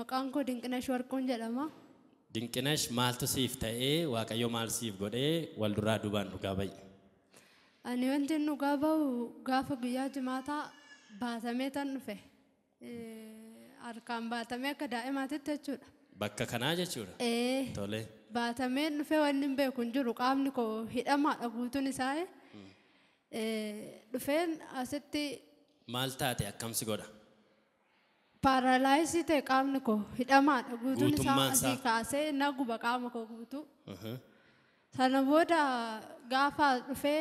Maqaan koo Dinqinash Warquun jedhama. Dinqinash maaltu siif ta'ee Waaqayyo maal siif godhee wal duraa duubaan dhugaa ba'i. Ani wanti dhugaa ba'u gaafa guyyaa jimaataa baatamee tan dhufe. Harkaan baatamee akka daa'imaatitti jechuudha. Bakka kanaa jechuudha. Tole. Baatamee dhufe wanni hin beeku hin jiru qaamni koo hidhamaadha guutuun isaa. Dhufeen asitti. Maal taate akkamsi godha? Paaralaayisii ta'e qaamni koo hidhamaadha guutuun isaa asii kaasee na guba qaama koo guutuu. Sana booda gaafa dhufee.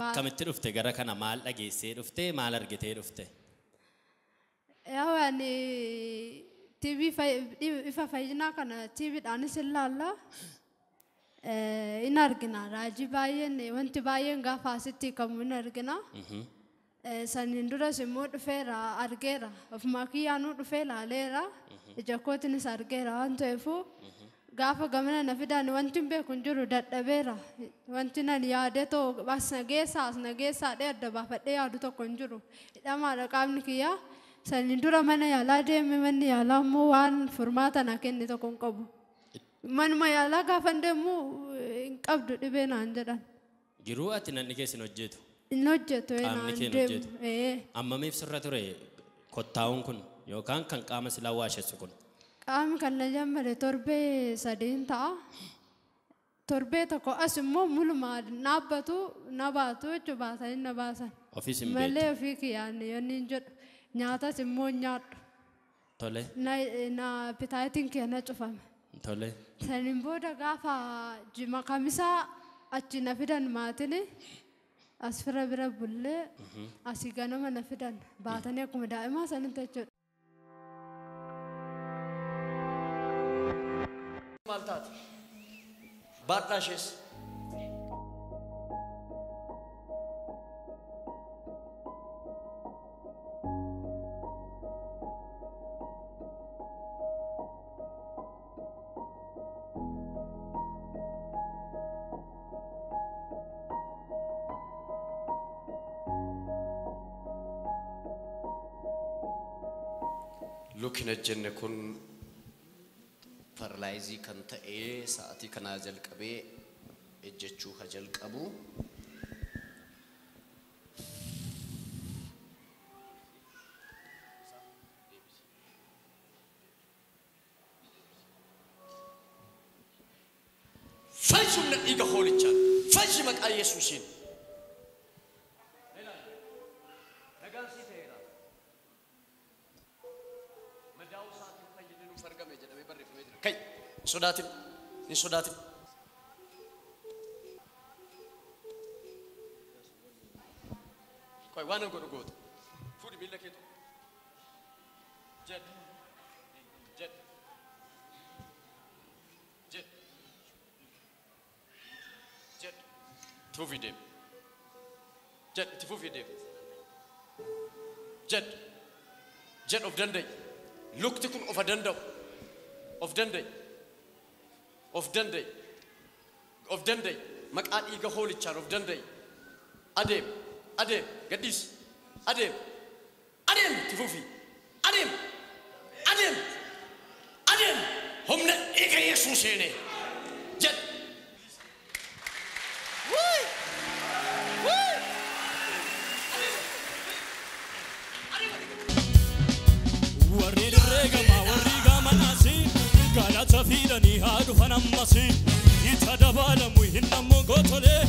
Akkamitti dhufte gara kana maal dhageessee dhufte maal argitee dhufte? Yaa ani TV ifa fayyinaa kana TVdhaanis ilaalla. In argina raajii baay'een wanti baay'een gaafa asitti hiikamu in argina. Saniin duras immoo dhufeera argeera ofumaa kiyyaanuu dhufee ilaaleera ija kootiinis argeera waan ta'eefu gaafa gamana na fidaan wanti hin beeku hin jiru dadhabeera wanti nan yaade too as na geessaa as na geessaa dhee adda baafadhee yaadu tokko hin jiru hidhamaadha qaamni kiyyaa saniin dura mana yaalaa deeme manni yaalaa immoo waan furmaata na kenne tokko hin qabu. Manuma yaalaa gaafa deemu hin qabdu dhibee naan jedhan. Giruu ati nanni keessin hojjetu? Hin hojjetu naan deemu. Ammamiif sirra ture kottaa'uun kun yookaan kan qaama silaa waashessu kun? Qaamni kan na jammade torbee 3 ta'a. Torbee tokko as immoo muluma dhaabbatu na baatu jechuudha baasanii na baasan. Ofiis hin beektu? Malee ofii kiyyaan yoonni hin jedhu nyaatas immoo nyaadhu. Tole. Na pitaayitiin kiyya na cufame. Tole. Saniin booda gaafa jima kamisaa achi na fidan maatiin as fira bira bullee asii ganama na fidan baatanii akkuma daa'imaa sanitti jechuudha. Maal taate? Baadhaa ishees. Lukni ejjenne kun paralaayizii kan ta'e sa'aatii kanaa jalqabee ejjechuu ha jalqabu. Fayyumna dhiiga hoolichaan fayyi maqaa Yesuusiin. Kai, sodaatin, hin sodaatin. Koi waan godhu goota. Fuudhi miila kee tokko. Jedh. Jedh. Jedh. Jedh. Itti fufii deemi. Jedh itti fufii deemi. Jedh. Jedh of danda'i. Lukti kun of danda'u. Of danda'i. Of danda'i. Of danda'i. Maqaa dhiiga hoolichaan of danda'i. Adeem. Adeem. Gadhiisi. Adeem. Adeem. Itti fufi. Adeem. Adeem. Adeem. Humna dhiiga Yesuusiin. Jedh. Warri dirree gamaa warri gamanaasi galata fiidanii haa dhufan ammasi itti dabalamu hin nammoo gootolee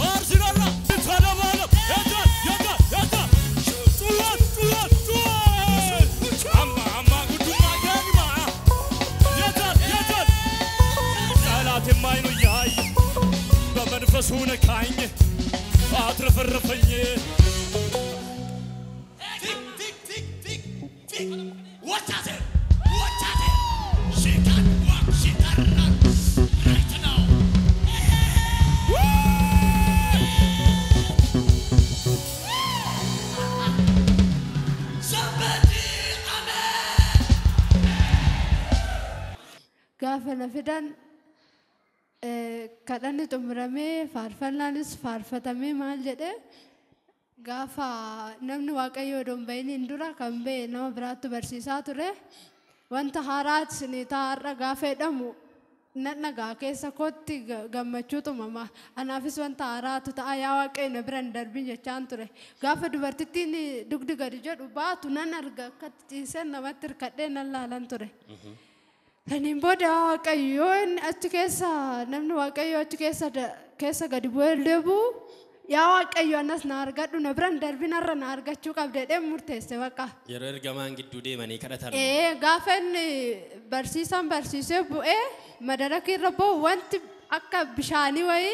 arsinarra itti dabalamu eegaa eegaa eegaa xuwwaat xuwwaat xuwwaat amma amma guddummaa gaarimaa yeetaa yeetaa ጠላት የማይኑ እያየ በመንፈሱ ነካኝ አትረፈረፈኝ። Watch out! Watch out! She can walk, she can run right now. Somebody, amen. Gaafa na fidan kadhanni xumuramee faarfannaanis faarfatamee maal jedhee gaafa namni Waaqayyoo odoo hin bahiniin dura kan bahe nama biraatti barsiisaa ture. Wanta haaraa isinii ta'a har'a gaafa jedhamu nan dhagaa keessa kootti gammachuutu uumama. Anaafis wanta haaraatu ta'a yaa Waaqayyo na bira hin darbin jechaan ture. Gaafa dubartittiin dugdi gadi jedhu baatu nan arga akka ciisee namatti hirkadhee nan laalan ture. Saniin booda yaa Waaqayyo yoo inni achi keessa namni Waaqayyo achi keessa gadi bu'ee deebi'u yaa Waaqayyo anas na argadhu na bira hin darbin har'a na argachuu qabda jedhee murteesse bakka. Yeroo ergamaan gidduu deemanii kadhatan. Gaafa inni barsiisaan barsiisee bu'ee madaraka irra ba'u wanti akka bishaanii wayii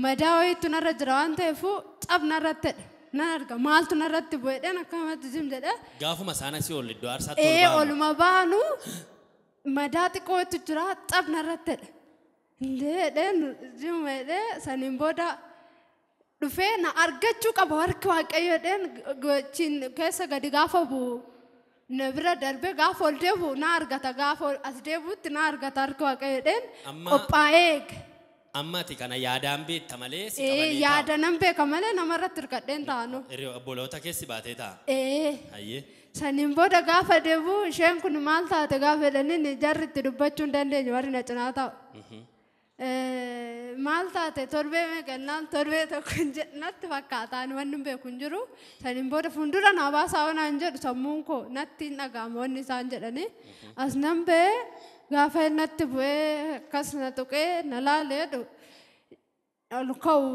madaa wayiitu narra jira waan ta'eef cab narratti jedhe. Nan arga maaltu narratti bu'e jedheen akkanumatti jim jedhe. Gaafuma isaan asii ol iddoo aarsaatti ol ba'an. Oluma baanu madaa xiqqootu jira cab narratti jedhe. Indee jedheen jimma jedhee saniin booda dhufee na argachuu qaba harki Waaqayyo jedheen gochiin keessa gadi gaafa bu'u na bira darbee gaafa ol deebi'u na argata gaafa as deebi'utti na argata harki Waaqayyo jedheen qophaa'ee eege. Amma ati kana yaadaan beekta malee si qabanii taa'u. Yaada nan beeka malee namarratti hirkadheen taa'anu. Obboloota keessi baatee taa'a. Hayyee. Saniin booda gaafa deebi'u isheen kun maal taate gaafa jedhanii jarri itti dubbachuu hin dandeenye warri na cinaa taa'u. Maal taate torbee meeqannaan torbee tokko hin jedhu natti fakkaata ani wanni hin beeku hin jiru. Saniin booda fuuldura naa baasaa waan hin jedhu sammuun koo natti hin dhaga'amu wanni isaan jedhanii. As nan ba'ee gaafa natti bu'ee akkas na tuqee na laalee jedhu ol ka'u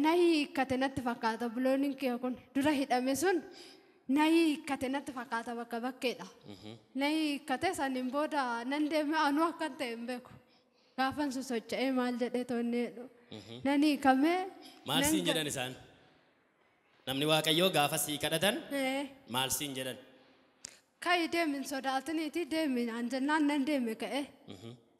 na hiikkate natti fakkaata bulooniin kee kun dura hidhame sun na hiikkate natti fakkaata bakka bakkeedha. Na hiikkate saniin booda nan deeme anuu akkan ta'e hin beeku. Gaafan sosocho'ee maal jedhee toonni jedhu. Nan hiikame. Maal siin jedhan isaan? Namni Waaqayyoo gaafa sii kadhatan maal siin jedhan? Ka'i deemin sodaatiniiti deemin an jennaan nan deeme ka'e.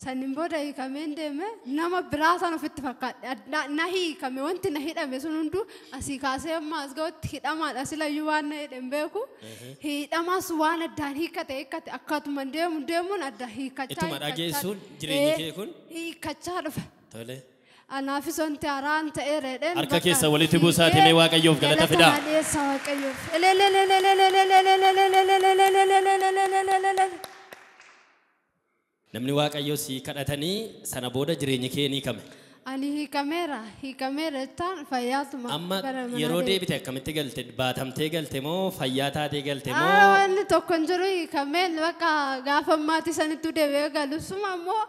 Saniin booda hiikameen deeme nama biraa san ofitti fakkaadhe. Na hiikame wanti na hidhame sun hunduu asii kaasee amma as ga'utti hidhamaadha silayyuu waan na hidhe hin beeku. Hidhamaas waan addaan hiikkate hiikkate akkatuma deemu deemuun addaan hiikkachaa Ittuma dhageessuun jireenyi kee kun hiikkachaa dhufe. Tole. Anaafis wanti haaraan ta'eera jedheen Harka keessa walitti buusaatii mee Waaqayyoof galata fidaa. Galata dhiyeessaa Waaqayyoof. Namni Waaqayyoo sii kadhatanii sana booda jireenyi kee ni hiikame. Ani hiikameera jechaan fayyaatuma. Amma yeroo deebite akkamitti galte? Baatamtee galte moo fayyaa taatee galte moo? Wanni tokko hin jiru hiikameen bakka gaafa maatii sanittuu deebi'ee galu suma immoo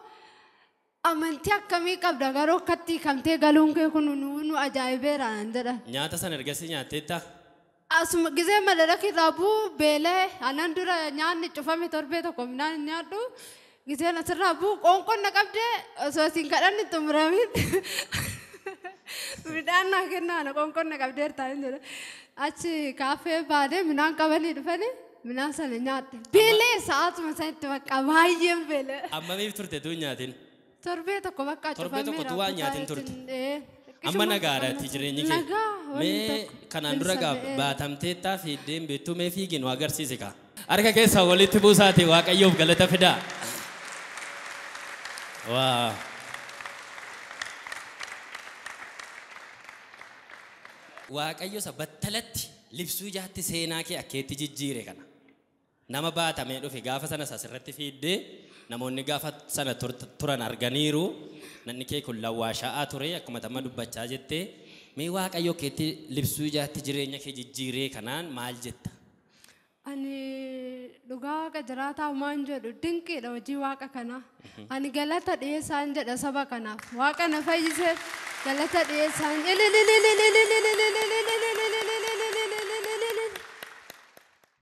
amantii akkamii qabda garuu akkatti hiikamtee galuun kee kun nu ajaa'ibeera naan jedhan. Nyaata sana ergasii nyaatteetta? Asuma gisee madaraka irraa bu'u beela'e anan dura nyaanni cufame torbee tokko midhaan hin nyaadhu. Giseen asirraa bu'u qoonqoon na qabdee osoo isin kadhanni xumuramin midhaan naa kennaa na qoonqoon na qabdeertaa hin jedhu. Achi kaaffee baadee midhaan qabanii dhufanii midhaan sana nyaadhe. Beela'e sa'aatuma sanitti bakka baay'een beela'e. Ammamiif turte tuu hin nyaatin? Torbee tokko bakka Torbee tokko tuu waan nyaatin turte. Amma nagaadhaatti jireenyi kee. Nagaa wanni Mee tokko kanaan dura bilisa ba'eera. baatamteettaa fiiddeen beektuu mee fiigin waa agarsiisi kaa. Harka keessa walitti buusaatii Waaqayyoof galata fidaa. Waa. Waaqayyo isa battalatti libsuu ijaatti seenaa kee akkeetti jijjiire kana. Nama baatamee dhufe gaafa sanas asirratti fiiddee namoonni gaafa sana turan arganiiru. Namni kee kun lawwaashaa'aa ture akkuma tamma dubbachaa jettee. Mee Waaqayyo keetti libsuu ijaatti jireenya kee jijjiiree kanaan maal jetta? Ani dhugaa Waaqa jiraataa waan jedhu dinqiidha hojii Waaqa kanaa. Ani galata dhiyeessaan jedha saba kanaaf. Waaqa na fayyiseef galata dhiyeessaan.